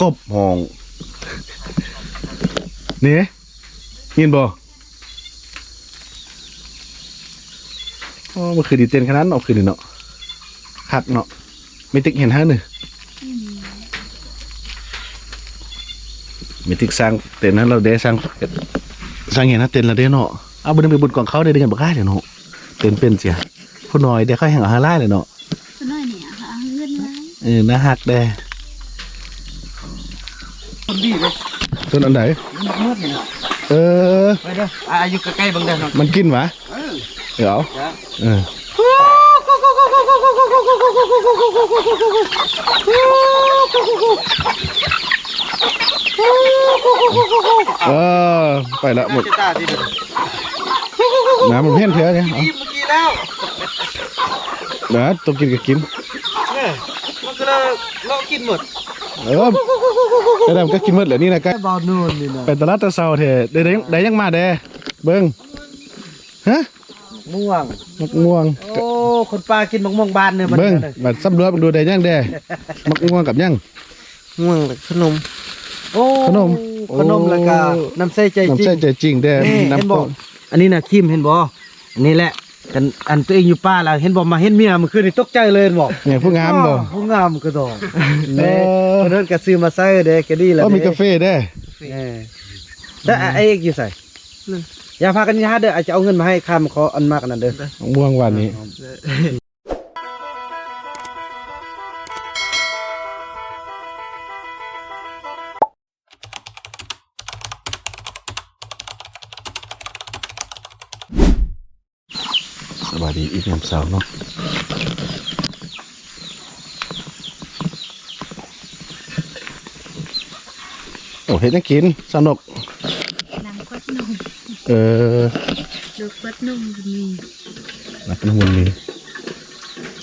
ກົບຮ້ອງ ນີ້ ຍິນບໍ່? ໂອ້ ເມື່ອຄືນນີ້ເຕັ້ນຂະໜາດເນາະ ຄືນນີ້ເນາະ ຄັກເນາະ. ແມ່ຕິກເຫັນຫັ້ນນີ້ ອືມ ແມ່ຕິກສ້າງເຕັນຫັ້ນລາວເດ້ ສ້າງ ສ້າງເຫັນຫັ້ນເຕັນລາວເດ້ເນາະ. ເອົາ ບໍ່ໄດ້ໄປບຸນກອງເຂົ້າເດ້ ໄດ້ຫຍັງບັກຫຼາຍເດ້ເນາະ ເຕັນເປັນເສຍ. ຜູ້ນ້ອຍເດ້ ເຂົາແຮ່ງເອົາໃຫ້ຫຼາຍເລີຍເນາະ ຜູ້ນ້ອຍນີ້ເອົາເຮືອນຫຼາຍ. ເອີ ໜ້າຮັກເດ້ ຕົ້ນອັນໃດ? ເອີ ໄປເດີ ອາ ຢູ່ໃກ້ໆເບິ່ງເດີ ມັນກິນຫວາ? ເອີ ເອີ ເອົາ ເອີ ເອີ ໄປລະໝົດ ນ້ຳມັນເຫັນແທ້ນີ້ ເອົາ ເມື່ອກີ້ແລ້ວ ນະ ຕົວກິນກໍກິນ ເອີ ມັນກໍເລີຍເລາະກິນໝົດ ເອີ ໄປນຳກໍກິນໝົດແຫຼະນີ້ນະ ໄກ່ ເບົາໂນນນີ້ນະ ໄປຕະຫຼາດແຕ່ເຊົ້າແທ້ ໄດ້ ໄດ້ ໄດ້ຫຍັງມາແດ່ ເບິ່ງ ຮະ ມ່ວງ ໝາກມ່ວງ ໂອ້ ຄົນປ່າກິນໝາກມ່ວງບານເດີ ເບິ່ງ ບັດສຳຫຼວດເບິ່ງດູໄດ້ຫຍັງແດ່ ໝາກມ່ວງກັບຫຍັງ? ມ່ວງ ແລ້ວຂະໜົມ ໂອ້ ຂະໜົມ ຂະໜົມ ໂອ້ ແລ້ວກະນ້ຳໃສໃຈຈິງ ນ້ຳໃສໃຈຈິງແດ່ ນີ້ ນ້ຳ ເຫັນບໍ່? ອັນນີ້ນະ ຄຣີມ ເຫັນບໍ່? ອັນນີ້ແຫຼະ ອັນ ອັນຕົວເອງຢູ່ປ່າແລ້ວ ເຫັນບໍ່? ມາເຫັນເມຍມື້ຄືນນີ້ຕົກໃຈເລີຍ ເຫັນບໍ່? ແມ່ນຜູ້ງາມບໍ່? ຜູ້ງາມກະດອກ ເອີ ເພິ່ນກະຊື້ມາໃສ່ເດ້ ກະດີລະ ໂອ້ ມີກາເຟເດ້ ເອີ ແລ້ວອ້າຍເອກຢູ່ໃສ? ຢ່າພາກັນຍາເດີ ອ້າຍຈະເອົາເງິນມາໃຫ້ ຄຳຂໍອັນໝາກອັນນັ້ນເດີ ມ່ວງຫວານນີ້. ສະບາຍດີອີກຍາມເຊົ້າເນາະ ໂອ້ ເຮັດຫຍັງກິນ ສາວນົກ? ລ້າງຂວດນົມ ເອີ ດູຂວດນົມກໍມີ ລ້າງຂວດນົມມີ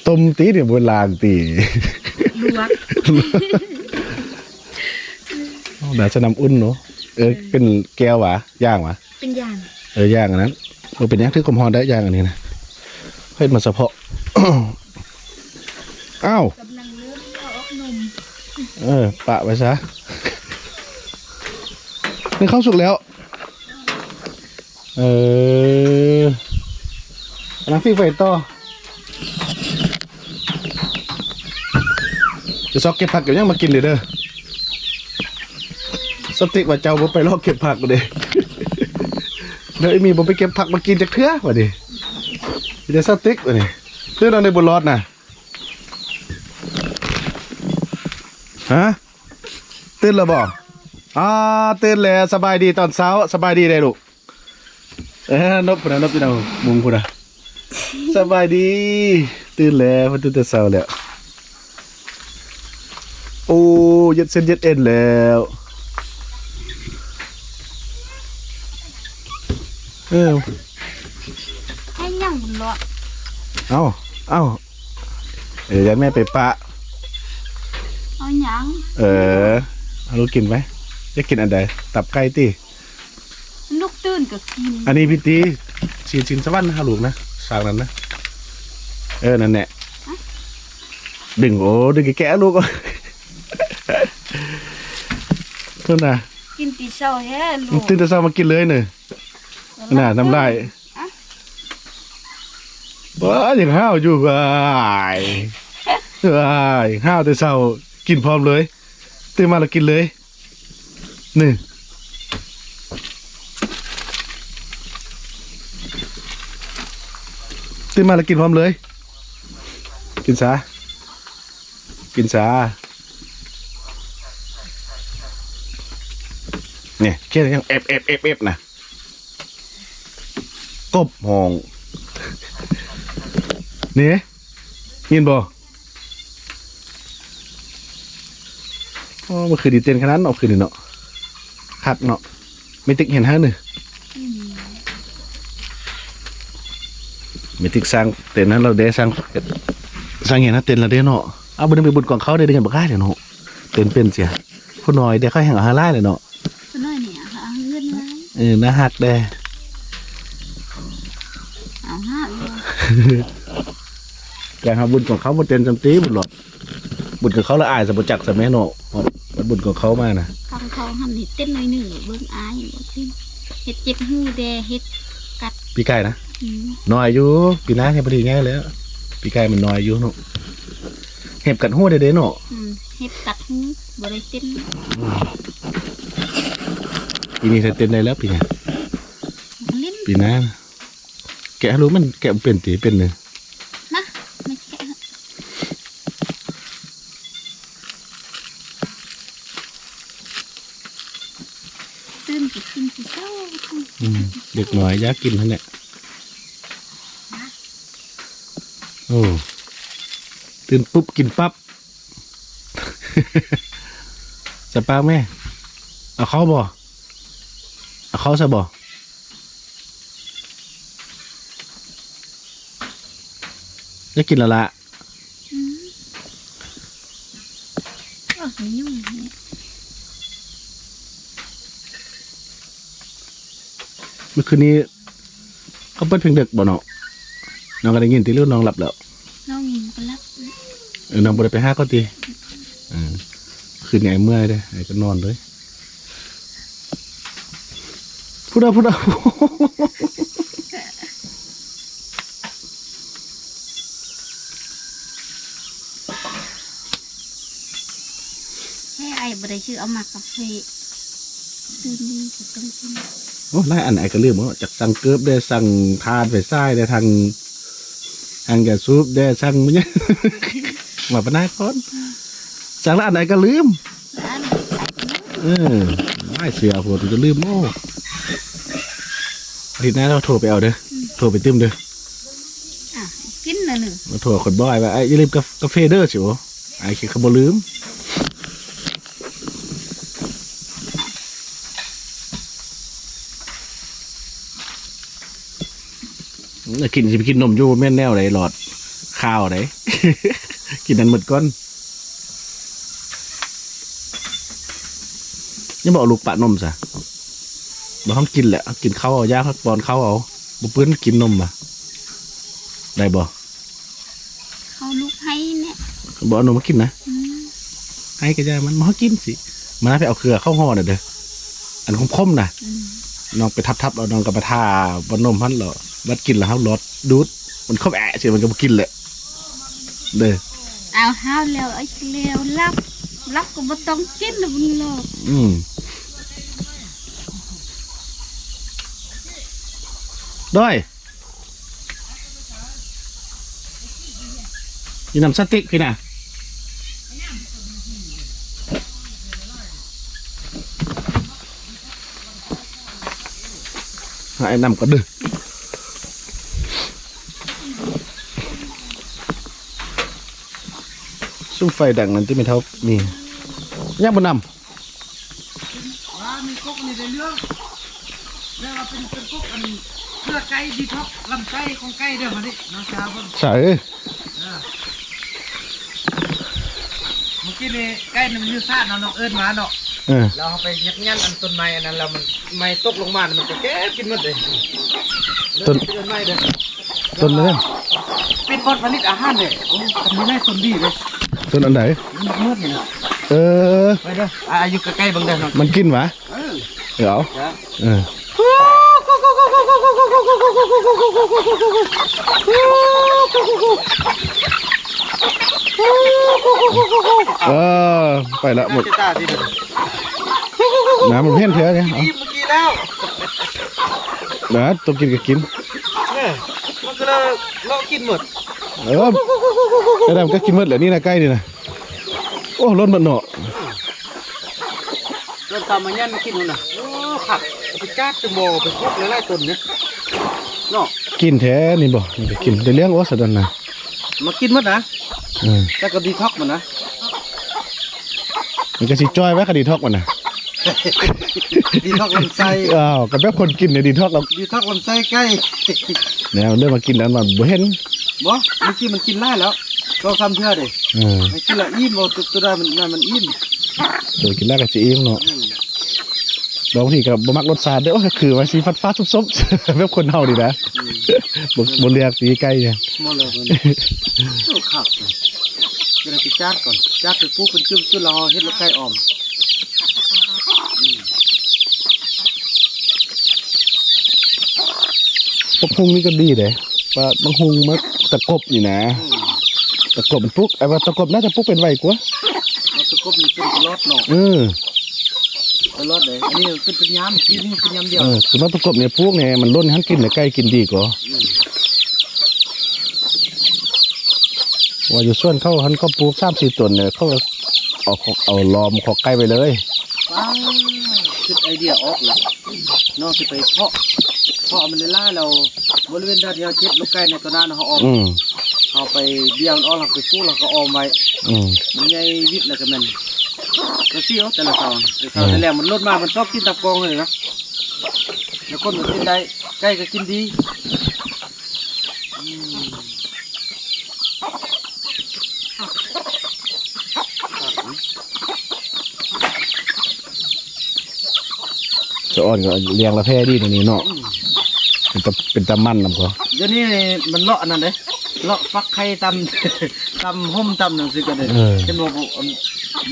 ຕົ້ມຕິນີ້ ບໍ່ລ້າງຕິ ລວກ ໂອ້ ໜ້າຈະນ້ຳອຸ່ນເນາະ ເອີ ເອີ ເປັນແກ້ວຫວາ ຢ່າງຫວາ? ເປັນຢ່າງ ເອີ ຢ່າງອັນນັ້ນ ບໍ່ເປັນຫຍັງ ຖືກຄວາມຮ້ອນໄດ້ ຢ່າງອັນນີ້ນະ ເຮັດມາສະເພາະ ອ້າວ ກຳລັງເລີ່ມເອົາອອກນົມ ເອີ ປະໄວ້ຊະ ນີ້ເຂົ້າສຸກແລ້ວ ເອີ ກຳລັງຝີໄຟຕໍ່ ຈະຊອກເກັບຜັກເກັບຫຍັງມາກິນເດີ ເດີ ສະຕິກວ່າເຈົ້າບໍ່ໄປລອກເກັບຜັກເດ້ ເດີ ອີ່ມີບໍ່ໄປເກັບຜັກມາກິນຈັກເທື່ອ ວ່ານີ້ ມີແຕ່ສະຕິກ ວ່ານີ້ ເລື່ອງໃນບຸນລອດນະ ຮະ ຕື່ນແລ້ວບໍ່? ອ່າ ຕື່ນແລ້ວ ສະບາຍດີຕອນເຊົ້າ ສະບາຍດີເດ້ລູກ. ເອີ ນົບພຸ້ນນະ ນົບຢູ່ນຳມຸງພຸ້ນນະ ສະບາຍດີ ຕື່ນແລ້ວ ເພິ່ນຕື່ນແຕ່ເຊົ້າແລ້ວ ໂອ້ ເຢັດເສັ້ນເຢັດເອັນແລ້ວ ເອີ ໃຫ້ຫຍັງເລາະ ເອົ້າ ເອົ້າ ເອີ ຢາກແມ່ໄປປະ ເອົາຫຍັງ ເອີ ເອົາລູກກິນໄປ ຢາກກິນອັນໃດ ຕັບໄກ່ຕິ? ລູກຕື່ນກໍກິນ ອັນນີ້ພິທີ ສີນ ສີນສະຫວັນນະ ຫາລູກນະ ສາກນັ້ນນະ ເອີ ນັ້ນແຫຼະ ດຶງ ໂອ້ ດຶງແກະລູກ ພຸ້ນນະ ກິນແຕ່ເຊົ້າແທ້ລູກ ຕື່ນແຕ່ເຊົ້າມາກິນເລີຍເນີ ນັ້ນນະ ນ້ຳລາຍ ອະ ວ້າ ຍັງຫ້າວຢູ່ ວ້າຍ ວ້າຍ ຫ້າວແຕ່ເຊົ້າ ກິນພ້ອມເລີຍ ຕື່ນມາແລ້ວກິນເລີຍ ນີ້ ຕື່ນມາແລ້ວກິນພ້ອມເລີຍ ກິນຊາ ກິນຊາ ນີ້ ຂຽນຫຍັງ ເອັບ ເອັບ ເອັບ ເອັບ ນະ ກົບຮ້ອງ ນີ້ ຍິນບໍ່? ໂອ້ ເມື່ອຄືນນີ້ເຕັ້ນຂະໜາດເນາະ ຄືນນີ້ເນາະ ຄັກເນາະ ແມ່ຕິກເຫັນຫັ້ນນີ້ ອືມ ແມ່ຕິກສ້າງເຕັນຫັ້ນລາວເດ້ ສ້າງ ສ້າງເຫັນຫັ້ນເຕັນລາວເດ້ເນາະ ເອົາ ບໍ່ໄດ້ໄປບຸນກອງເຂົ້າເດ້ ໄດ້ຫຍັງບັກຫຼາຍເດ້ເນາະ ເຕັນເປັນເສຍ ຜູ້ນ້ອຍເດ້ ເຂົາແຮ່ງເອົາໃຫ້ຫຼາຍເລີຍເນາະ. ຜູ້ນ້ອຍນີ້ເອົາເຮືອນຫຼາຍ ເອີ ໜ້າຮັກເດ້ ເອົາຮາກຢູ່ ການຫາບຸນຂອງເຂົາບໍ່ເຕັນຈຳຕິ ບຸນຫຼອດ ບຸນຂອງເຂົາລະອາຍຊະ ບໍ່ຈັກຊະແມ່ເນາະ ຮອດ ບຸນກໍເຂົ້າມານະ ຂ້າງເຂົາຫັ້ນເຮັດເຕັ້ນໜ້ອຍໜຶ່ງ ເບິ່ງອ້າຍບໍ່ເຕັ້ນ ເຮັດເຈັບຫູແດ່ ເຮັດກັດ ປີກາຍນະ ອືມ ນ້ອຍຢູ່ ປີໜ້າແຮງພໍດີໃຫຍ່ແລ້ວ ປີກາຍມັນນ້ອຍຢູ່ເນາະ ເຫັບກັດຫູແດ່ເນາະ ອືມ ເຫັບກັດຫູ ບໍ່ໄດ້ເຕັ້ນ ອືມ ປີນີ້ຖ້າເຕັ້ນໄດ້ແລ້ວ ປີນີ້ ຫຼິ້ນ ປີໜ້າ ແກະໃຫ້ລູກ ມັນແກະບໍ່ເປັນຕິ ເປັນເດີ ມາ ມາແກະ ຕື່ນກໍກິນຊິເຊົາ ອືມ ເດັກນ້ອຍຢາກກິນຫັ້ນແຫຼະ ໂອ້ ຕື່ນປຸບກິນປັບ ໃສ່ປາກແມ່ ເອົາເຂົ້າບໍ່? ເອົາເຂົ້າໃສ່ບໍ່? ໄດ້ກິນແລ້ວລະ ອືມ ໂອ້ຍ ຍຸງແຮງ ມື້ຄືນນີ້ ເຂົາເປີດເພງເດິກບໍ່ເນາະ? ນ້ອງກໍໄດ້ຍິນຕິ ຫຼືນ້ອງຫຼັບແລ້ວ? ນ້ອງກໍຫຼັບ ເອີ ນ້ອງບໍ່ໄດ້ໄປຫາເຂົາຕິ? ເອີ ຄືນນີ້ອ້າຍເມື່ອຍເດ້ ອ້າຍກໍນອນເລີຍ ພຸ້ນນະ ພຸ້ນນະ. ແທ້ ອ້າຍບໍ່ໄດ້ຊື້ເອົາໝາກກາເຟ ຕື່ນນີ້ກໍຕ້ອງກິນ ໂອ້ ຫຼາຍອັນອ້າຍກໍລືມເນາະ ຈັກສັ່ງເກີບແດ່ ສັ່ງຖ່ານໄຟສາຍແດ່ ທັງ ທັງຢາສູບແດ່ ສັ່ງ ມາປານນາກ່ອນ ສັ່ງຫຼາຍອັນອ້າຍກໍລືມ ເອີ ຫຼາຍເສືອໂພດ ຈົນລືມ ໂອ້ ອາທິດໜ້າເຮົາໂທໄປເອົາເດີ ອືມ ໂທໄປຕື່ມເດີ ອ່ະ ກິນແລ້ວໜຶ່ງ ໂທຂ້ອຍບອກອ້າຍວ່າ ອ້າຍຢ່າລືມກາ ກາເຟເດີ ຊິ ໂອ້ ອ້າຍຄິດເຂົາບໍ່ລືມ ກິນ ຊິໄປກິນນົມຢູ່ ແມ່ນແນວໃດຫຼອດ ຄາວໃດ ກິນນັ້ນໝົດກ່ອນ ຍັງບໍ່ເອົາລູກປະນົມຊະ ບໍ່ ເຮົາກິນແຫຼະ ເຮົາກິນເຂົ້າເອົາ ຢາກເຮົາປ້ອນເຂົ້າເອົາ ບໍ່ເປື້ອນກິນນົມຫວາ ໄດ້ບໍ່? ເຂົ້າລູກໃຫ້ແນ່ ບໍ່ເອົານົມມາກິນນະ ອືມ ໃຫ້ກໍຢ່າມັນ ມາກິນຊິ ມາໄປເອົາເຄືອເຂົ້າຫໍ່ນະເດີ ອັນຂົມໆນະ ອືມ ນ້ອງໄປທັບໆ ແລ້ວນ້ອງກໍໄປທາບ່ອນນົມຫັ້ນ ແລ້ວບັດກິນແລ້ວເຮົາຫຼອດດູດ ມັນເຂົ້າແອະຊິ ມັນກໍບໍ່ກິນແຫຼະເດີ ເອົາ ຫາວແລ້ວ ເອົາແລ້ວ ຫຼັບ ຫຼັບກໍບໍ່ຕ້ອງກິນແລ້ວ ມັນຫຼອກ ອືມ ໂດຍ ຢູ່ນຳສະຕິກພີ້ນະ ໃຫ້ນຳກ່ອນເດີ ສຸມໄຟດັງນັ້ນຕິແມ່ເຖົ້າ ມີ ຍັງບໍ່ນຳ ວ່າມີກົກນີ້ໄດ້ເລື່ອງ ແລ້ວວ່າເປັນ ເປັນກົກອັນເພື່ອໄກ່ດີທັອກລຳໄສ້ຂອງໄກ່ເດີ ມານີ້ນ້ອງສາວເບິ່ງ ໃສ ເອີ ມື້ກີ້ນີ້ໄກ່ນີ້ມັນຢູ່ຊາດເນາະ ນ້ອງເອີ້ນມາເນາະ ເອີ ແລ້ວເຮົາໄປຍັດຍັນອັນຕົ້ນໄມ້ອັນນັ້ນ ແລ້ວມັນໄມ້ຕົກລົງມາ ມັນກໍເກັບກິນໝົດເລີຍ ຕົ້ນ ເປັນຕົ້ນໄມ້ເດີ ຕົ້ນນັ້ນ ເປັນບ່ອນຜະລິດອາຫານເດ້ ໂອ້ ມັນມີຫຼາຍຕົ້ນດີເດ້ ຕົ້ນອັນໃດ? ມັນໝົດນີ້ນະ ເອີ ໄປເດີ ອາ ຢູ່ໃກ້ໆເບິ່ງເດີ ມັນກິນຫວາ? ເອີ ເອີ ເອົາ ເອີ ເອີ ໄປລະໝົດ ນ້ຳມັນເຫັນເທື່ອນີ້ ເອົາ ເມື່ອກີ້ແລ້ວ ນະ ຕົວກິນກໍກິນ ເອີ ມັນກໍເລີຍເລາະກິນໝົດ ເອີ ໄອ້ດຳກໍກິນໝົດແຫຼະນີ້ນະ ໄກ່ນີ້ນະ ໂອ້ ລົ້ນໝົດເນາະ. ຕົ້ນຕາມາແຍ່ນມາກິນພຸ້ນນະ ໂອ້ ຄັກ ເອົາໄປຈາດໃສ່ໝໍ້ ໄປຄົກຫຼາຍໆຕົ້ນນີ້ເນາະ ກິນແທ້ນີ້ບໍ່ ນີ້ກໍກິນ ໄດ້ລ້ຽງໂອສະດອນນະ ມາກິນໝົດນະ ເອີ ແຕ່ກໍດີທັອກມັນນະ ມັນກໍຊິຈ່ອຍໄວ້ ຄັນດີທັອກມັນນະ ດີທັອກລຳໄສ້ ອ້າວ ກໍແບບຄົນກິນນີ້ດີທັອກລຳ ດີທັອກລຳໄສ້ໄກ່ ແນວເລີ່ມມາກິນແລ້ວມັນບໍ່ເຫັນ ບໍ່ ມື້ກີ້ມັນກິນຫຼາຍແລ້ວ ສອງສາມເທື່ອເດ້ ເອີ ໃຫ້ກິນລະອີ່ມ ບໍ່ ຕົວໃດມັນ ມັນອີ່ມ ເອີ ກິນແລ້ວກໍຊິອີ່ມເນາະ ອືມ ບາງທີກໍບໍ່ມັກລົດຊາດເດ້ ໂອ້ຍ ຄືວ່າຊິຝາດໆ ສົບໆ ແບບຄົນເຮົານີ້ນະ ອືມ ບໍ່ ບໍ່ເລືອກຕີໄກ່ ບໍ່ເລືອກມັນ ໂອ້ ຄັກ ຈະໄດ້ໄປຈາດກ່ອນ ຈາດໄປປູກເປັນຈຸດໆ ແລ້ວເຮົາເຮັດລະໄກ່ອອມ ບັກຫຸ່ງນີ້ກໍດີເດ້ ວ່າບັກຫຸ່ງ ໝາກຕະກົບນີ້ນະ ອືມ ຕະກົບມັນປູກ ອ້າຍວ່າຕະກົບໜ້າຈະປູກເປັນໄວກວ່າ ເອົາ ຕະກົບນີ້ເປັນຕະຫຼອດເນາະ ເອີ ຕະຫຼອດເດ້ ອັນນີ້ເປັນ ເປັນຍາມ ປີນີ້ເປັນຍາມດຽວ ເອີ ຄືໝາກຕະກົບນີ້ປູກແນ່ ມັນຫຼົ່ນໃຫ້ຫັ້ນກິນ ແລ້ວໄກ່ກິນດີກວ່າ ອືມ ວ່າຢູ່ສວນເຂົາຫັ້ນ ເຂົາປູກສາມສີ່ຕົ້ນນີ້ ເຂົາເອົາ ເອົາລ້ອມຄອກໄກ່ໄວ້ເລີຍ ປ້າ ຄິດໄອເດຍອອກແລ້ວເນາະ ຊິໄປເພາະ ເພາະມັນຫຼາຍໆ ແລ້ວ ບໍລິເວນທີ່ເຮົາເກັບລູກໄກ່ໃນຕອນນັ້ນ ເຮົາອອກ ອືມ ເຮົາໄປເບຍມັນອອກ ເຮົາໄປປູກ ເຮົາກໍອ້ອມໄວ້ ອືມ ມັນໃຫຍ່ວິດ ແລ້ວກໍແມ່ນ ກໍຊິເອົາແຕ່ລະເສົາ ແຕ່ເສົາ ເອີ ແຕ່ແລ້ວມັນຫຼົ່ນມາ ມັນຊອກກິນຕາມກອງເລີຍນະ ແລ້ວຄົນກໍກິນໄດ້ ໄກ່ກໍກິນດີ ອືມ ສະອອນກໍລ້ຽງລະແພດີດຽວນີ້ເນາະ ອືມ ເປັນຕາ ເປັນຕາໝັ່ນນຳກໍ ດຽວນີ້ມັນເລາະອັນນັ້ນເດ້ ເລາະຟັກໄຂ່ຕາມ ຕາມຮົ່ມຕາມຫຍັງຊີ້ກໍໄດ້ ເອີ ເຫັນບໍ່ ບາງ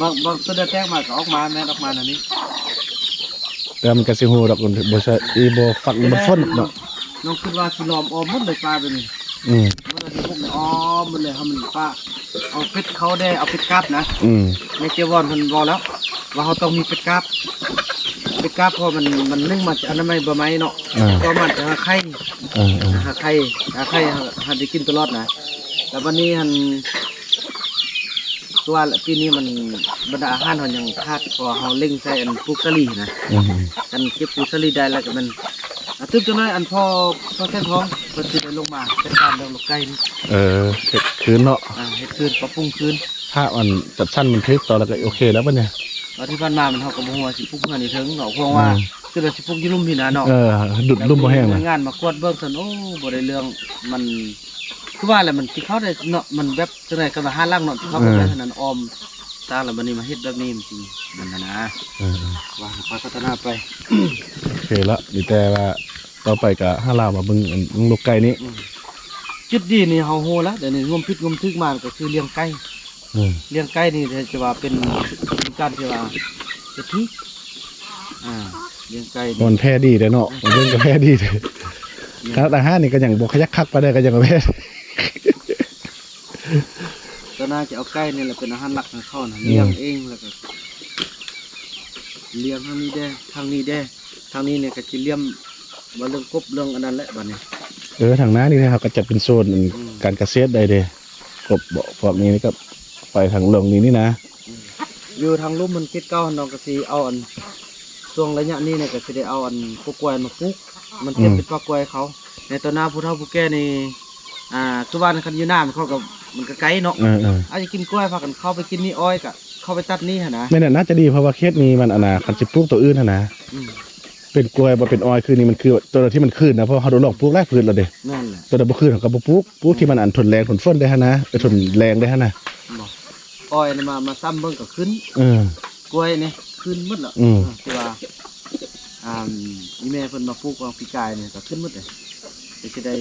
ບາງ ບາງຕົວແຕກມາກໍອອກມາ ແມ່ນອອກມາແນວນີ້ ແຕ່ມັນກໍຊິຮູ້ດອກ ບໍ່ໃຊ່ອີ່ບໍ່ ຝັກມັນຝົນເນາະ ນ້ອງຄິດວ່າຊິລ້ອມອ້ອມໝົດເລີຍປ່າແບບນີ້ ອືມ ໝົດເລີຍ ຫົກນີ້ອ້ອມໝົດເລີຍ ເຮົາມັນປ່າ ເອົາເປັດເຂົ້າແດ່ ເອົາເປັດກາບນະ ອືມ ແມ່ເຈວອນເພິ່ນເວົ້າແລ້ວ ວ່າເຮົາຕ້ອງມີເປັດກາບ ເປັດກາບ ເພາະມັນ ມັນໜຶ່ງມາຈາກອະນາໄມ ບໍ່ໄໝເນາະ ເອີ ສອງມາຈາກຫາໄຂ່ ເອີ ເອີ ຫາໄຂ່ ຫາໄຂ່ ຫາ ຫາໄດ້ກິນຕະຫຼອດນະ ແລ້ວບັດນີ້ຫັ້ນ ຄືວ່າແຫຼະ ປີນີ້ມັນບັນດາອາຫານເຮົາຍັງຂາດ ເພາະວ່າເຮົາເລັ່ງໃສ່ອັນປູກສາລີນະ ອືມ ຄັນເກັບປູກສາລີໄດ້ແລ້ວກໍແມ່ນ ອາ ຕື່ມຈັກໜ້ອຍ ອັນພໍ່ ພໍ່ແສງທອງເພິ່ນຊິໄດ້ລົງມາຈັດການເລື່ອງລູກໄກ່ນີ້ ເອີ ເຮັດຄືນເນາະ ອາ ເຮັດຄືນ ປັບປຸງຄືນ ຖ້າອັນຈັດສັນມັນຖືກຕ້ອງແລ້ວກໍໂອເຄແລ້ວບັດນີ້ ວ່າທີ່ຜ່ານມາມັນ ເຮົາກໍບໍ່ຮູ້ວ່າຊິປຸກເຮືອນຢູ່ເທິງເນາະ ເພາະວ່າ ອືມ ຄິດວ່າຊິປຸກຢູ່ລຸ່ມພີ້ນະເນາະ ເອີ ດຸດລຸ່ມບໍ່ແຫ້ງນະ ແລ້ວມີໜ່ວຍງານມາກວດເບິ່ງຊັ້ນ ໂອ້ ບໍ່ໄດ້ເລື່ອງ ມັນ ຄືວ່າແຫຼະ ມັນຊິເຂົ້າໄດ້ເນາະ ມັນແບບ ຈັ່ງໃດກໍວ່າຫາຫຼັງເນາະ ທີ່ເຂົາ ເອີ ໄປຫັ້ນນັ້ນອ້ອມຕ່າງ ແລ້ວບັດນີ້ມາເຮັດແບບນີ້ ມັນຊິນັ້ນນະ ເອີ ວ່າຄ່ອຍພັດທະນາໄປ ໂອເຄລະ ມີແຕ່ວ່າຕໍ່ໄປກໍຫາລາວມາເບິ່ງ ເບິ່ງລູກໄກ່ນີ້ ອືມ ຈຸດດີນີ້ເຮົາຮູ້ລະ ດຽວນີ້ງົມຜິດງົມຖືກມາກໍຄືລ້ຽງໄກ່ ອືມ ລ້ຽງໄກ່ນີ້ຈະວ່າເປັນ ເປັນການທີ່ວ່າເສດຖີ ອ່າ ລ້ຽງໄກ່ນີ້ ມັນແພດີເດ້ເນາະ ອືມ ມັນເບິ່ງກໍແພດີເດ້ ອືມ ຂະໜາດອາຫານນີ້ກໍຍັງບໍ່ຂະຍັກຄັກປານໃດ ກໍຍັງແພ ກໍໜ້າຈະເອົາໄກ່ນີ້ແຫຼະເປັນອາຫານຫຼັກໃຫ້ເຂົານະ ອືມ ລ້ຽງເອງ ແລ້ວກໍລ້ຽງທາງນີ້ແດ່ ທາງນີ້ແດ່ ທາງນີ້ນີ້ກໍຊິລ້ຽມວ່າເລື່ອງກົບເລື່ອງອັນນັ້ນແຫຼະບັດນີ້ ເອີ ທາງໜ້ານີ້ເຮົາກໍຈັດເປັນໂຊນ ອືມ ການກະເສດໄດ້ເດ້ ກົບເບາະ ພວກນີ້ນີ້ກໍໄປທາງເລື່ອງນີ້ນີ້ນະ ອືມ ຢູ່ທາງລຸ່ມມັນເຂດເກົ່າຫັ້ນ ນ້ອງກໍຊິເອົາອັນ ຊ່ວງໄລຍະນີ້ນີ້ກໍຊິໄດ້ເອົາອັນກະກວາຍມາປູກ ມັນເປັນ ອືມ ເປັນປ່າກວາຍເຂົາ ໃນຕອນໜ້າຜູ້ເຖົ້າຜູ້ແກ່ນີ້ ອ່າ ຄືວ່າຄັນຢູ່ນາມັນເຂົາກໍ ມັນກໍໄກເນາະ ເອີໆ ອາດຈະກິນກ້ວຍ ພາກັນເຂົ້າໄປກິນນີ້ ອ້ອຍກໍເຂົ້າໄປຕັດນີ້ຫັ້ນນະ ແມ່ນແຫຼະ ໜ້າຈະດີ ເພາະວ່າເຂດນີ້ມັນ ອັນນ່າ ຄັນຊິປູກຕົວອື່ນຫັ້ນນະ ອືມ ເປັນກ້ວຍບໍ່ເປັນອ້ອຍຄືນີ້ ມັນຄືຕົວທີ່ມັນຄືນນະ ເພາະເຮົາໄດ້ລອງປູກຫຼາຍພືດແລ້ວເດ້ ແມ່ນແຫຼະ ຕົວໃດບໍ່ຄືນເຮົາກໍບໍ່ປູກ ປູກທີ່ມັນ ອັນ ທົນແລງທົນຝົນໄດ້ຫັ້ນນະ ເອີ ທົນແລ້ງໄດ້ຫັ້ນນະ ບໍ່ ອ້ອຍນະ ມາ ມາຊ້ຳເບິ່ງກໍຂຶ້ນ ເອີ ກ້ວຍນີ້ຂຶ້ນໝົດແລ້ວ ອືມ ເອີ ທີ່ວ່າ ອ່າ ອີ່ແມ່ເພິ່ນມາປູກຫວ່າງປີກາຍນີ້ກໍຂຶ້ນໝົດເດ້ ກໍຊິໄດ້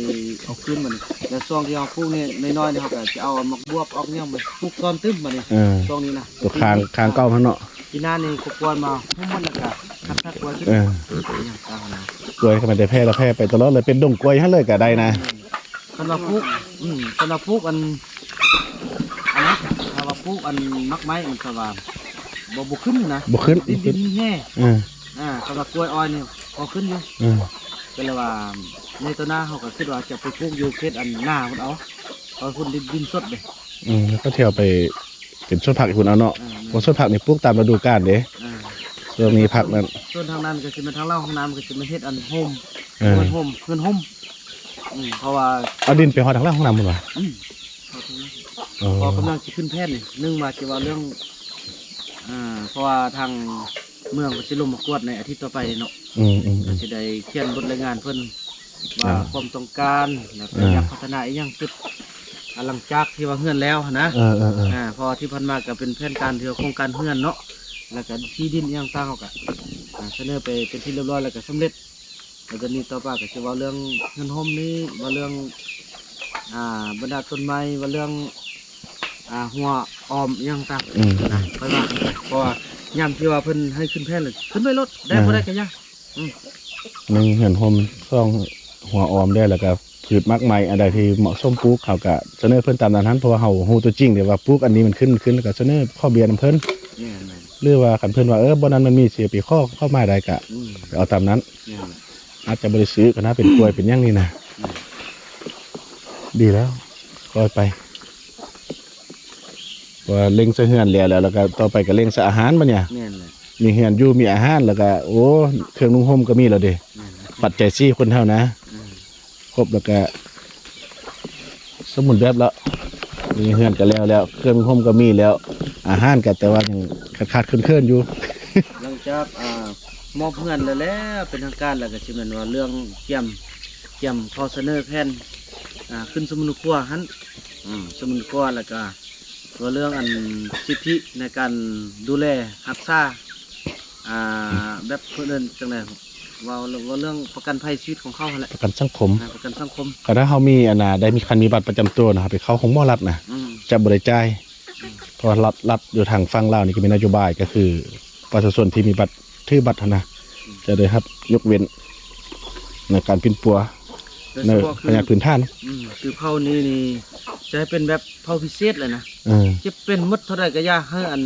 ເອົາຄືນບັດນີ້ ແລ້ວຊ່ວງທີ່ເຮົາປູກນີ້ນ້ອຍໆນີ້ ເຮົາກໍຈະເອົາໝາກບວບອອກຫຍັງມາປູກຊ້ອນຕື່ມບັດນີ້ ເອີ ຊ່ວງນີ້ນະ ຕົວຄາງ ຄາງເກົ່າຫັ້ນເນາະ ປີໜ້ານີ້ກໍກວນມາຫຸ້ມມັນ ແລ້ວກໍຄັດຮາກກ້ວຍຂຶ້ນ ເອີ ຫຍັງຕ່າງໆນະ ກ້ວຍກໍແມ່ນແຕ່ແຜ່ລະແຜ່ໄປຕະຫຼອດເລີຍ ເປັນດົງກ້ວຍຫັ້ນເລີຍກໍໄດ້ນະ ຄັນວ່າປູກ ອືມ ຄັນວ່າປູກອັນ ອັນນັ້ນ ຖ້າວ່າປູກອັນໝາກໄມ້ ມັນກໍວ່າບໍ່ ບໍ່ຂຶ້ນນະ ບໍ່ຂຶ້ນ ດິນ ບໍ່ຂຶ້ນ ດິນແຮ່ ເອີ ອ່າ ຄັນວ່າກ້ວຍອ້ອຍນີ້ພໍຂຶ້ນຢູ່ ເອີ ກໍເລີຍວ່າໃນຕໍ່ໜ້າເຮົາກໍຄິດວ່າຈະໄປປູກຢູ່ເຂດອັນນາພຸ້ນເອົາ ເພາະພຸ້ນດິນ ດິນສົດເດ້ ອືມ ກໍແຖວໄປເປັນສວນຜັກອີກພຸ້ນເອົາເນາະ ເອີ ເພາະສວນຜັກນີ້ປູກຕາມລະດູການເດ້ ອ່າ ຊ່ວງນີ້ຜັກນັ້ນ ສ່ວນທາງນັ້ນກໍຊິແມ່ນທາງເຫຼັ້າຫ້ອງນ້ຳ ກໍຊິແມ່ນເຮັດອັນໂຮມ ເອີ ເຮືອນໂຮມ ເຮືອນໂຮມ ອືມ ເພາະວ່າ ເອົາດິນໄປຮອດທາງຫຼັງຫ້ອງນ້ຳພຸ້ນຫວາ? ອືມ ຮອດທາງຫຼັງ ອໍ ກໍກຳລັງຊິຂຶ້ນແຜນນີ້ ໜຶ່ງມາຊິເວົ້າເລື່ອງ ອ່າ ເພາະວ່າທາງເມືອງເພິ່ນຊິລົງມາກວດໃນອາທິດຕໍ່ໄປນີ້ເນາະ ອືມໆໆ ກໍຊິໄດ້ຂຽນບົດລາຍງານເພິ່ນ ວ່າ ອ່າ ຄວາມຕ້ອງການ ແລ້ວກໍ ອ່າ ຢາກພັດທະນາອີ່ຫຍັງ ຈຸດ ອ່າ ຫຼັງຈາກທີ່ວ່າເຮືອນແລ້ວຫັ້ນນະ ເອີໆໆ ອ່າ ເພາະວ່າທີ່ຜ່ານມາກໍເປັນແຜນການທີ່ວ່າໂຄງການເຮືອນເນາະ ແລ້ວກໍທີ່ດິນອີ່ຫຍັງຕ່າງ ເຮົາກໍ ອ່າ ສະເໜີໄປເປັນທີ່ຮຽບຮ້ອຍ ແລ້ວກໍສຳເລັດ ແລ້ວຕອນນີ້ຕໍ່ໄປກໍຊິເວົ້າເລື່ອງເຮືອນຮົ່ມນີ້ ເວົ້າເລື່ອງ ອ່າ ບັນດາຕົ້ນໄມ້ ເວົ້າເລື່ອງ ອ່າ ຮົ້ວອ້ອມອີ່ຫຍັງຕ່າງ ອືມ ນະ ຄ່ອຍວ່າກັນໄປ ເພາະວ່າຍາມທີ່ວ່າເພິ່ນໃຫ້ຂຶ້ນແຜນແລ້ວ ຂຶ້ນໄປໂລດ ໄດ້ ອ່າ ບໍ່ໄດ້ກໍຢ່າ ອືມ ໜຶ່ງເຮືອນຮົ່ມ ສອງ ຫົວອອມແດ່ ແລ້ວກໍພືດໝາກໄມ້ອັນໃດທີ່ເໝາະສົມປູກ ເຮົາກໍສະເໜີເພິ່ນຕາມນັ້ນຫັ້ນ ເພາະວ່າເຮົາຮູ້ຕົວຈິງເດ້ວ່າປູກອັນນີ້ມັນຂຶ້ນ ມັນຂຶ້ນ ແລ້ວກໍສະເໜີຂໍເບຍນຳເພິ່ນ ແມ່ນໆ ຫຼືວ່າຄັນເພິ່ນວ່າ ເອີ ບ່ອນນັ້ນມັນມີ ຊິໄປຂໍ ຂໍມາໄດ້ກໍ ອືມ ໄປເອົາຕາມນັ້ນ ແມ່ນແຫຼະ ອາດຈະບໍ່ໄດ້ຊື້ກໍນະ ເປັນກ້ວຍເປັນຫຍັງນີ້ນະ ແມ່ນ ດີແລ້ວ ຄ່ອຍໄປ ວ່າເລັ່ງໃສ່ເຮືອນແລ້ວ ແລ້ວ ແລ້ວກໍຕໍ່ໄປກໍເລັ່ງໃສ່ອາຫານບັດນີ້ ແມ່ນແຫຼະ ມີເຮືອນຢູ່ ມີອາຫານ ແລ້ວກໍ ໂອ້ ເຄື່ອງນຸ່ງຫົ່ມກໍມີແລ້ວເດ້ ແມ່ນແຫຼະ ປັດໄຈສີ່ຄົນເຮົານະ ອືມ ຄົບແລ້ວກະສົມບູນແບບແລ້ວ ມີເຮືອນກະແລ້ວແລ້ວ ເຄື່ອງນຸ່ງຫົ່ມກະມີແລ້ວ ອາຫານກະ ແຕ່ວ່າຍັງຂາດໆເຂີນໆຢູ່ ຫຼັງຈາກ ອ່າ ມອບເຮືອນແລ້ວ ແລ້ວເປັນທາງການແລ້ວ ກະຊິແມ່ນວ່າເລື່ອງກຽມ ກຽມຂໍສະເໜີແຜນ ອ່າ ຂຶ້ນສົມບູນຄົວຫັ້ນ ອືມ ສົມບູນຄົວ ແລ້ວກະ ວ່າເລື່ອງອັນສິດທິໃນການດູແລຮັກສາ ອ່າ ແບບເພິ່ນເອີ້ນຈັ່ງໃດ ເວົ້າ ເວົ້າເລື່ອງປະກັນໄພຊີວິດຂອງເຂົາຫັ້ນແຫຼະ ປະກັນສັງຄົມ ອ່າ ປະກັນສັງຄົມ ຄັນຖ້າເຮົາມີອັນນ່າ ໄດ້ມີ ຄັນມີບັດປະຈຳຕົວນະ ເຮົາໄປເຂົ້າໂຮງໝໍລັດນະ ອືມ ຈະບໍ່ໄດ້ຈ່າຍ ອືມ ເພາະວ່າລັດ ລັດຢູ່ທາງຝັ່ງລາວນີ້ກໍມີນະໂຍບາຍ ກໍຄືປະຊາຊົນທີ່ມີບັດ ຖືບັດຫັ້ນນະ ອືມ ຈະໄດ້ຮັບຍົກເວັ້ນໃນການປິ່ນປົວ ໂດຍສະເພາະ ໃນພະຍາດພື້ນຖານ ອືມ ຄືເຜົ່ານີ້ນີ້ ຈະໃຫ້ເປັນແບບ ເຜົ່າພິເສດເລີຍນະ ເອີ ຈະເປັນໝົດເທົ່າໃດກໍຢ່າ ໃຫ້ອັນ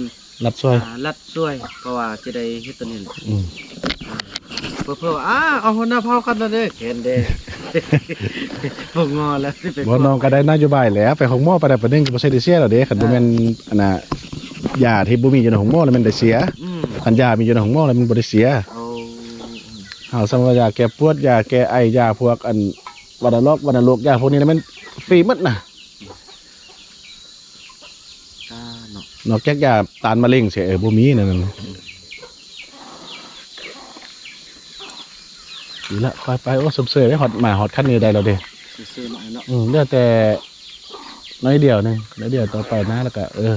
ລັດຊ່ວຍ ອ່າ ລັດຊ່ວຍ ເພາະວ່າຈະໄດ້ເຮັດຕົວນີ້ແຫຼະ ອືມ ອ່າ ເພື່ອ ເພື່ອວ່າ ອາ ເອົາຫົວໜ້າເຜົ່າຄັນນັ້ນເດ້ ແຂນແດງ ບໍ່ງໍແລ້ວ ບໍ່ ນ້ອງກໍໄດ້ນະໂຍບາຍແຫຼະ ໄປໂຮງໝໍປານໃດປານໜຶ່ງກໍບໍ່ໃຊ່ໄດ້ເສຍແລ້ວເດ້ ຄັນບໍ່ແມ່ນ ອ່າ ອັນນ່າ ຢາທີ່ບໍ່ມີຢູ່ໃນໂຮງໝໍແລ້ວແມ່ນໄດ້ເສຍ ອືມ ຄັນຢາມີຢູ່ໃນໂຮງໝໍແລ້ວມັນບໍ່ໄດ້ເສຍ ໂອ້ ເຮົາສ່ຳວ່າຢາແກ້ປວດ ຢາແກ້ໄອ ຢາພວກອັນວັນນະລອກ ວັນນະໂລກ ຢາພວກນີ້ແລ້ວແມ່ນຟຣີໝົດນະ. ອ່າເນາະ ນອກຈາກຢາຕ້ານມະເຮັງເສຍ ເອີ ບໍ່ມີແນວນັ້ນ ອືມ ດີລະ ຄ່ອຍໄປ ໂອ້ ຊົມເຊີຍເດ້ ຮອດ ມາຮອດຂັ້ນນີ້ໄດ້ແລ້ວເດ້ ຊື່ໆ ໜ້ອຍເນາະ ອືມ ເຫຼືອແຕ່ໜ້ອຍດຽວໜຶ່ງ ໜ້ອຍດຽວຕໍ່ໄປນະ ແລ້ວກະ ເອີ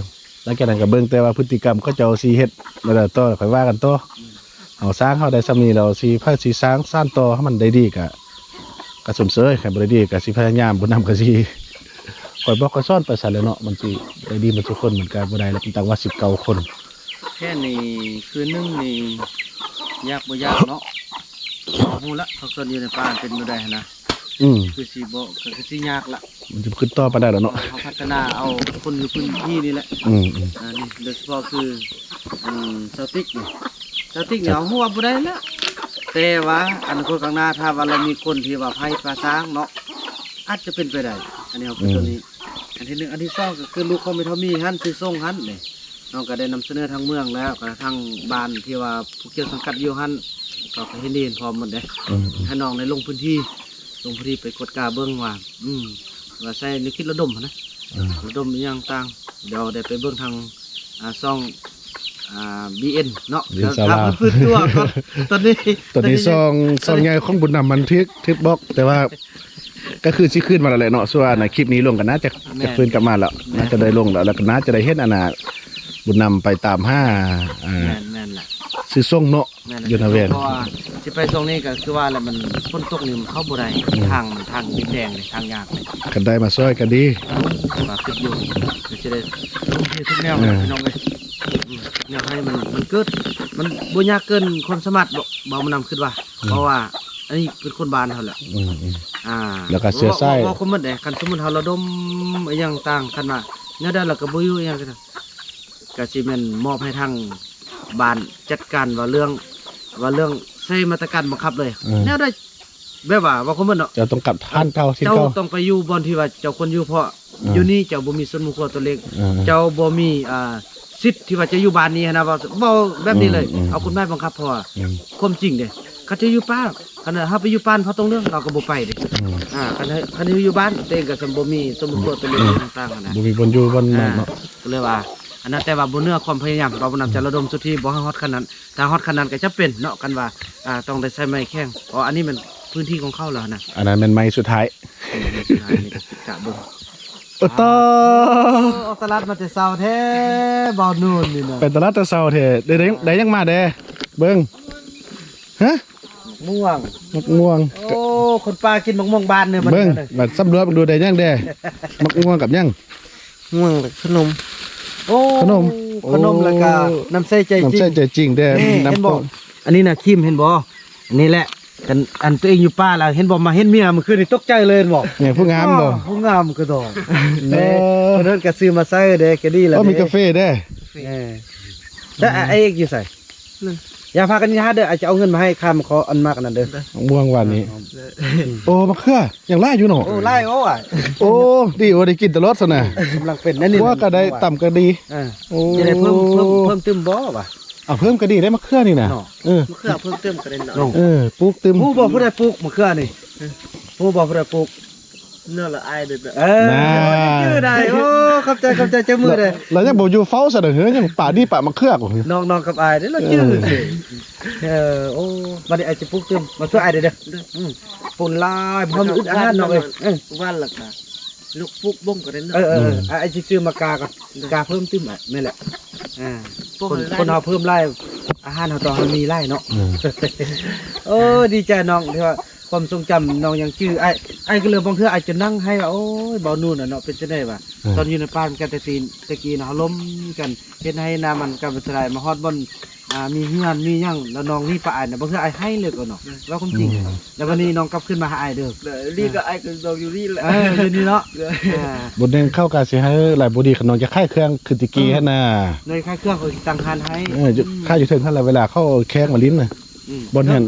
ຫຼັງຈາກນັ້ນກະເບິ່ງແຕ່ວ່າພຶດຕິກຳເຂົາເຈົ້າຊິເຮັດແນວໃດຕໍ່ ຄ່ອຍວ່າກັນຕໍ່ ອືມ ເຮົາສ້າງເຮົາໄດ້ສ່ຳນີ້ແລ້ວ ຊິ ໃຜຊິສ້າງສານຕໍ່ໃຫ້ມັນໄດ້ດີກະ ກະຊົມເຊີຍ ຄັນບໍ່ໄດ້ດີກະຊິພະຍາຍາມ ບຸນນຳກະຊິ ຄ່ອຍບອກຄ່ອຍສອນໄປຊັ້ນແຫຼະເນາະ ມັນຊິໄດ້ດີໝົດທຸກຄົນ ມັນກະບໍ່ໄດ້ລະ ຕັ້ງວ່າສິບເກົ້າຄົນ ແຄ່ນີ້ຄືໜຶ່ງນີ້ ຍາກບໍ່ຍາກເນາະ ເຮົາຮູ້ລະ ພາກສ່ວນຢູ່ໃນປ່າເປັນແນວໃດຫັ້ນນະ ອືມ ຄືຊິບໍ່ ຄືຊິຍາກລະ ມັນຈະຂຶ້ນຕໍ່ປານໃດລະເນາະ ເຮົາພັດທະນາເອົາຄົນຢູ່ພື້ນທີ່ນີ້ແຫຼະ ອືມໆ ອ່າ ນີ້ ໂດຍສະເພາະຄື ອັນຊາວຕິກນີ້ ຊາວຕິກນີ້ເຮົາຮູ້ວ່າບໍ່ໄດ້ລະ ແຕ່ວ່າອະນາຄົດຂ້າງໜ້າ ຖ້າວ່າລາວມີຄົນທີ່ວ່າໃຜພາສ້າງເນາະ ອາດຈະເປັນໄປໄດ້ ອັນນີ້ເຮົາຄິດຕົວນີ້ ອືມ ອັນທີໜຶ່ງ ອັນທີສອງກໍຄືລູກຂອງແມ່ເຖົ້າມີຫັ້ນ ຊື່ສົ່ງຫັ້ນນີ້ ນ້ອງກໍໄດ້ນຳສະເໜີທາງເມືອງແລ້ວ ກໍທາງບ້ານທີ່ວ່າຜູ້ກ່ຽວສັງກັດຢູ່ຫັ້ນ ເຂົາກໍເຫັນດີເຫັນພ້ອມໝົດເດ້ ອືມໆ ໃຫ້ນ້ອງໄດ້ລົງພື້ນທີ່ ລົງພື້ນທີ່ໄປກວດກາເບິ່ງວ່າ ອືມ ວ່າໃຊ້ແນວຄິດລະດົມຫັ້ນນະ ອືມ ລະດົມອີ່ຫຍັງຕ່າງ ດຽວໄດ້ໄປເບິ່ງທາງ ອ່າ ຊ່ອງ ອ່າ ບີເອັນ ເນາະ ບີເອັນ ສາວລາວ ຖ້າເພິ່ນຟື້ນຕົວກ່ອນ ຕອນນີ້ ຕອນນີ້ຊ່ອງ ຊ່ອງໃຫຍ່ຂອງບຸນນຳມັນຖືກ ຖືກບລັອກ ແຕ່ວ່າ ກໍຄືຊິຄືນມາແລ້ວແຫຼະເນາະ ສ່ວນ ອ່າ ຄລິບນີ້ລົງກໍໜ້າຈະ ແມ່ນ ຈະຟື້ນກັບມາແລ້ວ ແມ່ນ ໜ້າຈະໄດ້ລົງແລ້ວ ແລ້ວກໍໜ້າຈະໄດ້ເຫັນອັນນ່າ ບຸນນຳໄປຕາມຫາ ອ່າ ແມ່ນ ແມ່ນແຫຼະ ຊື່ສົ່ງເນາະ ແມ່ນແຫຼະ ຢູ່ນະແວ່ນ ເພາະວ່າຊິໄປຊ່ວງນີ້ກໍຄືວ່າແຫຼະ ມັນຝົນຕົກນີ້ມັນເຂົ້າບໍ່ໄດ້ ອືມ ທາງ ທາງດິນແດງເດ້ ທາງຍາກເດ້ ຄັນໄດ້ມາຊ່ອຍກໍດີ ວ່າຄິດຢູ່ ກໍຊິໄດ້ລົງທີ່ທຸກແນວ ເອີ ພີ່ນ້ອງເອີຍ ອືມ ແນວໃຫ້ມັນ ມັນເກີດ ມັນບໍ່ຍາກເກີນຄວາມສາມາດ ບໍ່ ບໍ່ ບຸນນຳຄິດວ່າ ອືມ ເພາະວ່າອັນນີ້ເປັນຄົນບ້ານເຮົາແຫຼະ ອືມໆ ອ່າ ແລ້ວກໍເຊື້ອສາຍ ເວົ້າ ເວົ້າຄວາມໝົດເດ້ ຄັນສົມມຸດເຮົາລະດົມອີ່ຫຍັງຕ່າງ ຄັນວ່າແນວໃດລະກໍບໍ່ຢູ່ອີ່ຫຍັງກໍ ກໍຊິແມ່ນມອບໃຫ້ທາງບ້ານຈັດການວ່າເລື່ອງ ວ່າເລື່ອງໃຊ້ມາດຕະການບັງຄັບເລີຍ ເອີ ແນວໃດ ແບບວ່າ ເວົ້າຄວາມໝົດເນາະ ເຈົ້າຕ້ອງກັບຖານເກົ່າ ເຈົ້າຕ້ອງໄປຢູ່ບ່ອນທີ່ວ່າເຈົ້າຄວນຢູ່ ເພາະ ເອີ ຢູ່ນີ້ເຈົ້າບໍ່ມີສ່ວນບຸກຄົນຕົວເລັກ ເອີ ເຈົ້າບໍ່ມີ ອ່າ ສິດທີ່ວ່າຈະຢູ່ບ້ານນີ້ຫັ້ນນະ ເວົ້າ ເວົ້າແບບນີ້ເລີຍ ອືມໆ ເອົາກົດໝາຍບັງຄັບ ເພາະວ່າ ອືມ ຄວາມຈິງເດ້ ຄັນຈະຢູ່ປ່າ ຄັນເຮົາໄປຢູ່ປ່າເຜົ່າຕົງເຫຼືອງ ເຮົາກໍບໍ່ໄປເດ້ ອືມ ອ່າ ຄັນ ຄັນຢູ່ບ້ານ ຕົວເອງກໍສ່ຳບໍ່ມີສົມບູນຕົວເລັກ ອືມ ຕ່າງໆ ຫັ້ນນະ ບໍ່ມີບ່ອນຢູ່ບ່ອນ ອ່າ ນັ້ນເນາະ ກໍເລີຍວ່າ ອັນນັ້ນ ແຕ່ວ່າບໍ່ເໜືອຄວາມພະຍາຍາມ ເວົ້າບໍ່ນຳ ອືມ ຈະລະດົມສຸດທີ່ບໍ່ໃຫ້ຮອດຂັ້ນນັ້ນ ຖ້າຮອດຂັ້ນນັ້ນກໍຈຳເປັນເນາະ ຄັນວ່າ ອ່າ ຕ້ອງໄດ້ໃຊ້ໄມ້ແຂ້ງ ເພາະອັນນີ້ມັນພື້ນທີ່ຂອງເຂົາແລ້ວນະ ອັນນັ້ນແມ່ນໄມ້ສຸດທ້າຍ ອືມ ໄມ້ສຸດທ້າຍນີ້ກໍຄິດກະເບິ່ງ ໂອ້ ຕາ ອອກຕະຫຼາດມາແຕ່ເຊົ້າແທ້ ບ່າວນູນນີ້ນະ ໄປຕະຫຼາດແຕ່ເຊົ້າແທ້ ໄດ້ ໄດ້ ໄດ້ຫຍັງມາແດ່ ເບິ່ງ ຮະ ໝາກມ່ວງ ໝາກມ່ວງ ໂອ້ ຄົນປ່າກິນໝາກມ່ວງບານເດີ ເບິ່ງ ບັດສຳຫຼວດເບິ່ງດູໄດ້ຫຍັງແດ່ ໝາກມ່ວງກັບຫຍັງ ມ່ວງ ແລ້ວຂະໜົມ ໂອ້ ຂະໜົມ ຂະໜົມ ໂອ້ ແລ້ວກະນ້ຳໃສໃຈຈິງ ນ້ຳໃສໃຈຈິງແດ່ ນີ້ ນ້ຳ ເຫັນບໍ່ ອັນນີ້ນະ ຄຣີມ ເຫັນບໍ່ ອັນນີ້ແຫຼະ ຄັນອັນຕົວເອງຢູ່ປ່າລະ ເຫັນບໍ່ ມາເຫັນເມຍມື້ຄືນນີ້ຕົກໃຈເລີຍແມ່ນບໍ່? ແມ່ນຜູ້ງາມບໍ່? ໂອ້ ຜູ້ງາມກະດອກ. ເອີ ເພິ່ນກະຊື້ມາໃສ່ເດ້ ກະດີລະ ໂອ້ ມີກາເຟເດ້. ເອີ ແລ້ວອ້າຍເອກຢູ່ໃສ? ຢ່າພາກັນຫາເດີ ອ້າຍຈະເອົາເງິນມາໃຫ້ຄ່າມາຂໍອັນໝາກອັນນັ້ນເດີ. ມ່ວງຫວານນີ້. ໂອ້ ມະເຂືອຍັງຫຼາຍຢູ່ເນາະ. ໂອ້ ຫຼາຍໂອ້. ໂອ້ ດີໂອ້ ໄດ້ກິນຕະຫຼອດຊັ້ນນະ. ກຳລັງເປັນແນວນີ້ ຂົ້ວກະໄດ້ ຕຳກະດີ. ເອີ ໂອ້ ຈະໄດ້ເພີ່ມ ເພີ່ມ ເພີ່ມຕື່ມບໍ່ວະ? ເອົາເພີ່ມກະດີໄດ້ມະເຂືອນີ້ນະ. ເນາະ ເອີ ມະເຂືອເພີ່ມຕື່ມກະໄດ້ເນາະ. ເອີ ປູກຕື່ມ. ຮູ້ບໍ່ຜູ້ໃດປູກມະເຂືອນີ້? ຮູ້ບໍ່ຜູ້ໃດປູກ? ເນາະລະອ້າຍເດີ. ເອີ ນະ ຈື່ໄດ້. ໂອ້ ຂອບໃຈ ຂອບໃຈ ຈັບມືເດີ. ລະຍັງບໍ່ຢູ່ເຝົ້າຊະເດີ ຍັງປາດີປາມະເຂືອ. ນ້ອງ ນ້ອງກັບອ້າຍເດ້ລະຈື່. ເອີ ໂອ້ ບັດນີ້ອ້າຍຈະປູກຕື່ມ ມາຊ່ວຍອ້າຍເດີ. ເດີ ອືມ ປູນຫຼາຍ ບໍ່ມີອຶດອາຫານນ້ອງເອີຍ. ເອີ ຫວ່ານລະກະ ລູກປູກບົ້ງກະໄດ້ເນາະ. ເອີ ເອີ ເອີ ອືມ ອ້າຍຊິຊື້ມາກາກ່ອນ ກາເພີ່ມຕື່ມ. ແມ່ນແຫຼະ ອ່າ ຄົນເຮົາເພີ່ມຫຼາຍ ອາຫານເຮົາຕ້ອງໃຫ້ມີຫຼາຍເນາະ. ເອີ ໂອ້ ດີໃຈນ້ອງທີ່ວ່າຄວາມຊົງຈຳນ້ອງຍັງຈື່. ອ້າຍ ອ້າຍກະເລີຍບາງເທື່ອອ້າຍຈະນັ່ງໄຫ້ວ່າ ໂອ້ຍ ບ່າວນູນນະເນາະ ເປັນຈັ່ງໃດວະ. ເອີ ຕອນຢູ່ໃນປ່ານກັນແຕ່ຕີນ ແຕ່ກີ້ເນາະ ເຮົາລົມກັນ ເຮັດໄຮ່ນາມັນກັນ ໄປສະໄລ ມາຮອດບ່ອນ ອ່າ ມີເຮືອນມີຫຍັງ ແລ້ວນ້ອງໜີໄປອ້າຍນະ ບາງເທື່ອອ້າຍໄຫ້ເລີຍກໍເນາະ ເວົ້າຄວາມຈິງ. ແລ້ວວັນນີ້ນ້ອງກັບຄືນມາຫາອ້າຍເດີ. ເອີ ດີກໍອ້າຍກໍນ້ອງຢູ່ນີ້ແຫຼະ. ເອີ ຢູ່ນີ້ເນາະ. ອ່າ ບໍ່ແມ່ນເຂົາກະຊິໃຫ້ຫຼາຍບໍ່ດີ ຄັນນ້ອງຈະຂາຍເຄື່ອງຄືແຕ່ກີ້ຫັ້ນນະ. ເລີຍຂາຍເຄື່ອງ ເຂົາຊິຕັ້ງຮ້ານໃຫ້. ເອີ ຂາຍຢູ່ເທິງຫັ້ນລະ ເວລາເຂົາແຂກມາຫຼິ້ນນະ. ອືມ ບ່ອນຫັ້ນ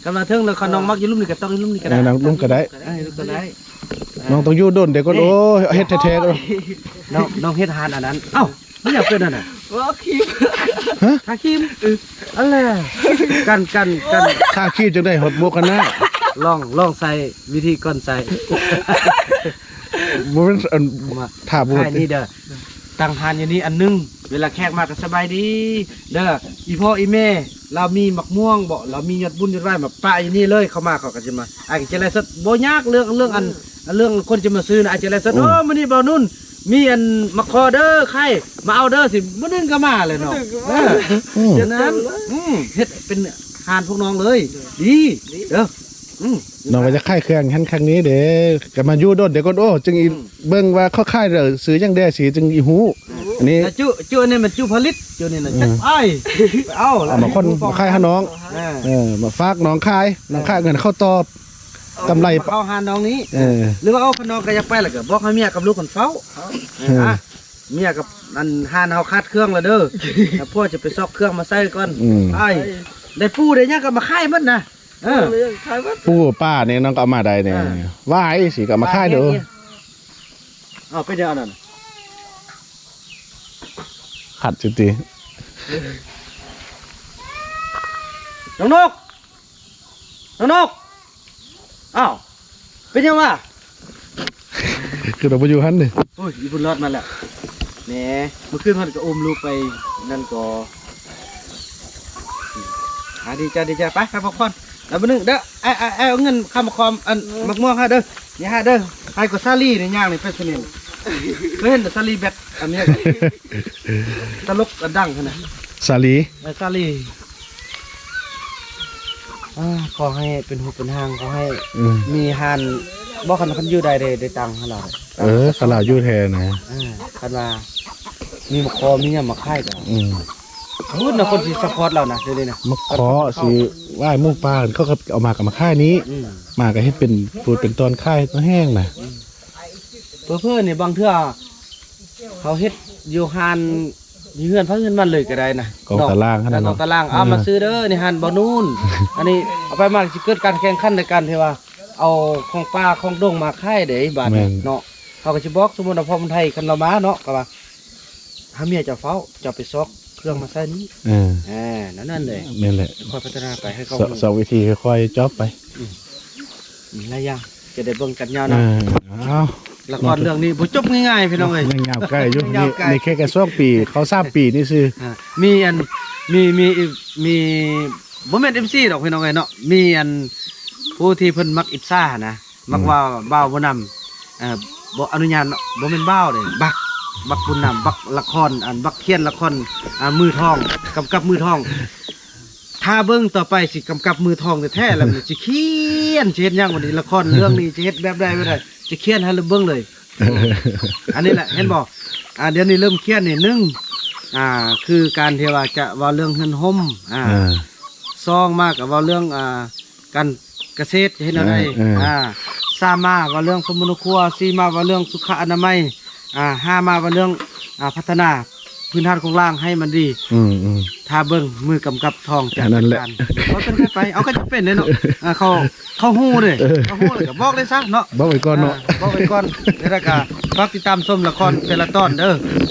ຄັນວ່າເທິງແລ້ວ ຄັນນ້ອງມັກຢູ່ລຸ່ມນີ້ກະຕ້ອງຢູ່ລຸ່ມນີ້ກະໄດ້. ເອີ ນັ່ງລຸ່ມກະໄດ້ ເອີ ຢູ່ລຸ່ມກະໄດ້. ນ້ອງຕ້ອງຢູ່ດົນເດກ່ອນ. ໂອ້ຍ ເຮັດແທ້ໆ. ນ້ອງ ນ້ອງເຮັດຮ້ານອັນນັ້ນ. ເອົ້າ ມັນຫຍັງເປັນອັນນັ້ນ? ຮະ? ທາຄຣີມ. ເອີ ອັນແຫຼະ ກັນ ກັນ ກັນ ທາຄຣີມຈັ່ງໃດຮອດໝວກກັນນະ. ລອງ ລອງໃສ່ ວິທີກ່ອນໃສ່. ບໍ່ແມ່ນອັນ ມາ ຖ້າບໍ່ ນີ້ເດີ ຕັ້ງຮ້ານຢູ່ນີ້ອັນໜຶ່ງ ເວລາແຂກມາກະສະບາຍດີເດີ. ອີພໍ່ອີແມ່ລາວມີໝາກມ່ວງບໍ ລາວມີຍອດບຸນຍອດຫວາຍ ມາປະຢູ່ນີ້ເລີຍ. ເຂົ້າມາເຂົາກະຊິມາ ອ້າຍກະຈະໄລຟ໌ສົດ ບໍ່ຍາກເລື່ອງ ເລື່ອງອັນ ເລື່ອງຄົນຈະມາຊື້ນະ ອາດຈະໄລຟ໌ສົດ. ເອີ ມື້ນີ້ບ່າວນູນມີອັນໝາກຄໍເດີ ໄຂ່ ມາເອົາເດີ ຊິມື້ໜຶ່ງກະມາແລ້ວເນາະ. ເອີ ອືມ ຈັ່ງນັ້ນ ອືມ ເຮັດເປັນຮ້ານພວກນ້ອງເລີຍ ດີເດີ. ອືມ ນ້ອງວ່າຈະຂາຍເຄື່ອງຫັ້ນຄັ້ງນີ້ເດ້ ກະມາຢູ່ດົນເດກ່ອນ. ໂອ້ ຈຶ່ງອີ ອືມ ເບິ່ງວ່າເຂົາຂາຍເດີ ຊື້ຫຍັງແດ່ ຊິຈຶ່ງອີຮູ້. ອັນນີ້ ແລ້ວຈຸ ຈຸອັນນີ້ມັນຈຸຜະລິດ ຈຸນີ້ນະ. ອືມ ຈັກອ້າຍ ໄປເອົາ ເອົາມາຄົນມາຂາຍຫານ້ອງ. ເອີ ເອີ ມາຝາກນ້ອງຂາຍ ນ້ອງຂາຍເງິນເຂົ້າຕໍ່ ກຳໄລ ເຂົ້າຫານ້ອງນີ້. ເອີ ຫຼືວ່າເອົາ ຄັນນ້ອງກະຢາກໄປລະກະບອກໃຫ້ເມຍກັບລູກເພິ່ນເຝົ້າ. ເອີ ອ່າ ເມຍກັບອັນຮ້ານເຮົາຂາດເຄື່ອງລະເດີ ແລ້ວພວກຈະໄປຊອກເຄື່ອງມາໃສ່ກ່ອນ. ອືມ ອ້າຍ ໄດ້ປູໄດ້ຫຍັງກະມາຂາຍໝົດນະ. ເອີ ເອີ ຂາຍໝົດ ປູປານີ້ນ້ອງກະເອົາມາໄດ້ນີ້. ເອີ ຫວາຍຊິກະເອົາມາຂາຍເດີ. ເອົາໄປເດີອັນນັ້ນ ຂັດຊິຕິ ນ້ອງນົກ ນ້ອງນົກ. ອ້າວ ເປັນຫຍັງວະ? ຄືວ່າບໍ່ຢູ່ຫັ້ນເດ້. ໂອ້ຍ ອີບຸນລອດມາແລ້ວ. ແໝ ມື້ຄືນເພິ່ນກະອຸ້ມລູກໄປນັ້ນກໍ ອ່າ ດີຈ້າ ດີຈ້າ. ໄປ ໄປພັກຜ່ອນ. ແລ້ວມື້ໜຶ່ງເດີ ອ້າຍ ອ້າຍ ອ້າຍເອົາເງິນຄ່າໝາກຄອມ ອັນ ໝາກມ່ວງໃຫ້ເດີ. ຢ່າໃຫ້ເດີ ໃຫ້ກໍສາລີນີ້ຍ່າງນີ້ໄປຊະນິນ. ເຄີຍເຫັນສາລີແບັດ ອັນນີ້ ຕະຫຼົກອັນດັງຫັ້ນນະ ສາລີ. ເອີ ສາລີ. ອ່າ ຂໍໃຫ້ເປັນຮູບເປັນຮ່າງ ຂໍໃຫ້ ອືມ ມີຮ້ານ ບໍ່ ຄັນ ຄັນຢູ່ໄດ້ ໄດ້ ໄດ້ຕັງຫັ້ນລະ. ເອີ ຄັນລາວຢູ່ແທ້ນະ. ເອີ ຄັນວ່າມີມາຂໍ ມີຫຍັງມາຂາຍກະ ອືມ ພຸ້ນນະ ຄົນຊິຊັບພອດລາວນະ ດຽວນີ້ນະ. ມາຂໍຊິວ່າໝູປ່າ ເຂົາກະເອົາມາກະມາຂາຍນີ້. ອືມ ມາກະເຮັດເປັນພູດເປັນຕອນຂາຍ ແຮງນະ. ອືມ ເຜີໆນີ້ບາງເທື່ອເຮົາເຮັດຢູ່ຮ້ານ ຢູ່ເຮືອນໃຜເຮືອນມັນເລີຍກະໄດ້ນະ ກອງຕາລາງຫັ້ນນະ ກອງຕາລາງ. ເອົາມາຊື້ເດີ ນີ້ຮ້ານບ່າວນູນ. ອັນນີ້ເອົາໄປມາຊິເກີດການແຂ່ງຂັນໃນການທີ່ວ່າເອົາຂອງປ່າຂອງດົງມາຂາຍເດ້ບາດນີ້ເນາະ. ເຮົາກະຊິບອກ ສົມມຸດວ່າພໍ່ບຸນໄທ ຄັນລາວມາເນາະ ກະວ່າ ຖ້າເມຍເຈົ້າເຝົ້າ ເຈົ້າໄປຊອກເຄື່ອງມາໃສ່ນີ້. ເອີ ນັ້ນ ນັ້ນເລີຍ. ແມ່ນແຫຼະ ຄ່ອຍພັດທະນາໄປ ໃຫ້ເຂົາ ສອກວິທີຄ່ອຍໆຈອບໄປ. ອືມ ຫຼາຍຢ່າງ ຈະໄດ້ເບິ່ງກັນຍາວນານ. ເອີ ເອົາ ລະຄອນເລື່ອງນີ້ບໍ່ຈົບງ່າຍໆ ພີ່ນ້ອງເອີຍ. ຍັງຍາວໄກຢູ່. ນີ້ແຄ່ສອງປີ ເຂົ້າສາມປີນີ້ຊື່. ອ່າ ມີອັນ ມີ ມີ ມີ ບໍ່ແມ່ນເອັມຊີດອກ ພີ່ນ້ອງເອີຍເນາະ. ມີອັນ ຜູ້ທີ່ເພິ່ນມັກອິດສາຫັ້ນນະ ມັກ ອືມ ວ່າບ່າວບຸນນຳ ເອີ ບໍ່ອະນຸຍາດເນາະ ບໍ່ແມ່ນບ່າວເດ້ ບັກ ບັກບຸນນຳ ບັກລະຄອນ ອັນ ບັກຂຽນລະຄອນ ອ່າ ມືທອງ ກຳກັບມືທອງ. ຖ້າເບິ່ງຕໍ່ໄປຊິກຳກັບມືທອງແທ້ໆ ແລ້ວມັນຊິຂຽນ ຊິເຮັດຫຍັງບັດນີ້ ລະຄອນເລື່ອງນີ້ຊິເຮັດແບບໃດ ແບບໃດ ຊິຂຽນໃຫ້ເບິ່ງເລີຍ. ອັນນີ້ແຫຼະ ເຫັນບໍ່? ອ່າ ດຽວນີ້ເລີ່ມຂຽນນີ້ ໜຶ່ງ ອ່າ ຄືການທີ່ວ່າຈະເວົ້າເລື່ອງເຮືອນຮົ່ມ ອ່າ ເອີ ສອງມາກະເວົ້າເລື່ອງ ອ່າ ການ ກະເສດເຮັດແນວໃດ ເອີ ເອີ ອ່າ ສາມມາວ່າເລື່ອງສົມບູນຄົວ ສີ່ມາວ່າເລື່ອງສຸຂະອະນາໄມ ອ່າ ຫ້າມາວ່າເລື່ອງ ອ່າ ພັດທະນາພື້ນຖານໂຄງລ່າງໃຫ້ມັນດີ ອືມໆ ຖ້າເບິ່ງມືກຳກັບທອງຈະ ອັນນັ້ນແຫຼະ ຈັດການ ເວົ້າກັນໄປ ເອົາ ກໍຈະເປັນເດ້ເນາະ ອ່າ ເຂົາ ເຂົາຮູ້ເດ້ ເອີ ເຂົາຮູ້ແລ້ວກໍບອກເລີຍຊະເນາະ ບອກໄວ້ກ່ອນເນາະ ອ່າ ບອກໄວ້ກ່ອນ ແລ້ວກໍຝາກຕິດຕາມຊົມລະຄອນແຕ່ລະຕອນເດີ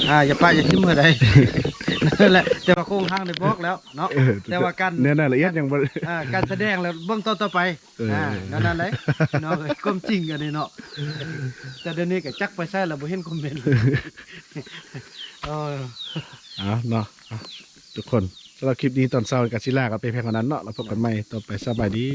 ອ່າ ຢ່າປະຢ່າຖິ້ມເທື່ອໃດ ນັ້ນແຫຼະ ແຕ່ວ່າໂຄງຮ່າງໄດ້ບອກແລ້ວເນາະ ເອີ ແຕ່ວ່າການ ແນວລາຍລະອຽດຍັງບໍ່ ອ່າ ການສະແດງແລ້ວເບິ່ງຕອນຕໍ່ໄປ ເອີ ອ່າ ແນວນັ້ນເລີຍ ເນາະ ຄວາມຈິງອັນນີ້ເນາະ ແຕ່ດຽວນີ້ກໍຈັກໄປໃສແລ້ວ ບໍ່ເຫັນຄອມເມັນ ເອີ ເອົາເນາະ ເອົາ ທຸກຄົນ ສຳລັບຄລິບນີ້ຕອນເຊົ້າກໍຊິລາກັນໄປພຽງເທົ່ານັ້ນເນາະ ແລ້ວພົບກັນໃໝ່ຕໍ່ໄປ ສະບາຍດີ.